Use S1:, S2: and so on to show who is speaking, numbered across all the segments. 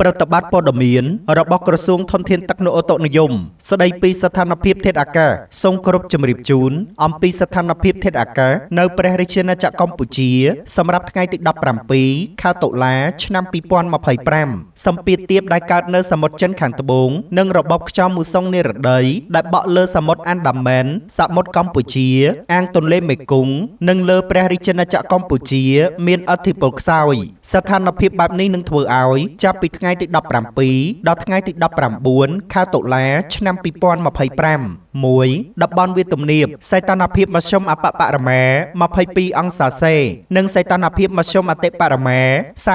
S1: ប្រតិបត្តិព័ត៌មានរបស់ក្រសួងធនធានទឹកនិងឧតុនិយមស្ដីពីស្ថានភាពធាតុអាកាសសូមគោរពជម្រាបជូនអំពីស្ថានភាពធាតុអាកាសនៅព្រះរាជាណាចក្រកម្ពុជាសម្រាប់ថ្ងៃទី17ខែតុលាឆ្នាំ2025សម្ពាធទាបដែលកើតនៅសមុទ្រចិនខាងត្បូងនិងរបបខ្យល់មូសុងនិរតីដែលបក់លើសមុទ្រអាន់ដាមែនសមុទ្រកម្ពុជាអាងទន្លេមេគង្គនិងលើព្រះរាជាណាចក្រកម្ពុជាមានឥទ្ធិពលខ្សោយស្ថានភាពបែបនេះនឹងធ្វើឲ្យចាប់ពីថ្ងៃទី17ដល់ថ្ងៃទី19ខែតុលាឆ្នាំ2025 1តំបន់វាទំនាបសីតុណ្ហភាពមធ្យមអបបរមា22អង្សាសេនិងសីតុណ្ហភាពមធ្យមអតិបរមា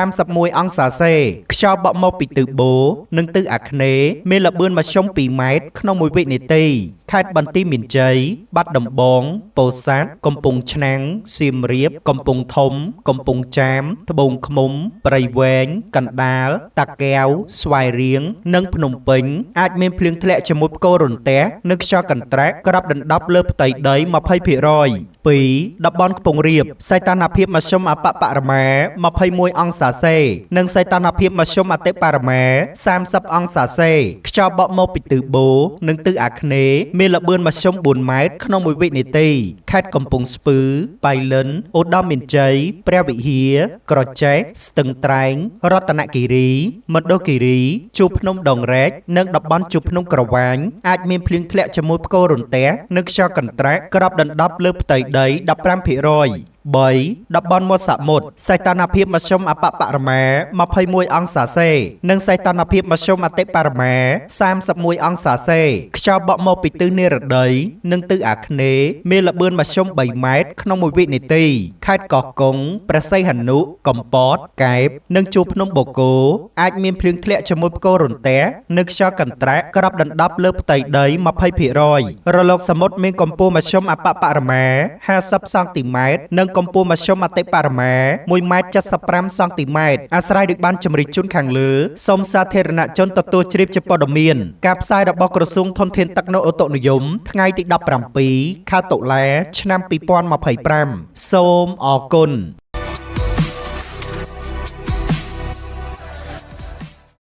S1: 31អង្សាសេខ្យល់បក់មកពីទិសបូរនិងទិសអាគ្នេយ៍មានល្បឿនមធ្យម2ម៉ែត្រក្នុងមួយវិនាទីខេត្តបន្ទាយមានជ័យបាត់ដំបងពោធិ៍សាត់កំពង់ឆ្នាំងសៀមរាបកំពង់ធំកំពង់ចាមត្បូងឃ្មុំព្រៃវែងកណ្ដាលតាកែវស្វាយរៀងនិងភ្នំពេញអាចមានភ្លៀងធ្លាក់ជាមួយផ្គររន្ទះនិងខ្យល់កន្ត្រាក់ក្របដណ្ដប់លើផ្ទៃដី20% 2តំបន់ខ្ពង់រាបសីតុណ្ហភាពមធ្យមអបបរមា21អង្សាសេនិងសីតុណ្ហភាពមធ្យមអតិបរមា30អង្សាសេខ្យល់បក់មកពីទិសបូរនិងទិសអាគ្នេយ៍មានល្បឿនមធ្យម4ម៉ែត្រក្នុងមួយវិនាទីខេត្តកំពង់ស្ពឺបៃលិនឧត្តរមានជ័យព្រះវិហារក្រចេះស្ទឹងត្រែងរតនគិរីមណ្ឌលគិរីជួរភ្នំដងរែកនិងតំបន់ជួរភ្នំក្រវាញអាចមានភ្លៀងធ្លាក់ជាមួយផ្គររន្ទះនិងខ្យល់កន្ត្រាក់ក្របដណ្ដប់លើផ្ទៃដី15% 3តំបន់មាត់សមុទ្រសីតុណ្ហភាពមធ្យមអបបរមា21អង្សាសេនិងសីតុណ្ហភាពមធ្យមអតិបរមា31អង្សាសេខ្យល់បក់មកពីទិសនិរតីនិងទិសអាគ្នេយ៍មានល្បឿនមធ្យម3ម៉ែត្រក្នុងមួយវិនាទីខេត្តកោះកុងព្រះសីហនុកំពតកែបនិងជួរភ្នំបូកគោអាចមានភ្លៀងធ្លាក់ជាមួយផ្គររន្ទះនិងខ្យល់កន្ត្រាក់ក្របដណ្ដប់លើផ្ទៃដី20%រលកសមុទ្រមានកម្ពស់មធ្យមអបបរមា50សង់ទីម៉ែត្រនិងកម្ពស់មធ្យមអតិបរមា1ម៉ែត្រ75សង់ទីម៉ែត្រអាស្រ័យដោយបានជម្រាបជូនខាងលើសូមសាធារណជនទទួលជ្រាបជាព័ត៌មានការផ្សាយរបស់ក្រសួងធនធានទឹកនិងឧតុនិយមថ្ងៃទី17ខែតុលាឆ្នាំ2025សូមអរគុណ។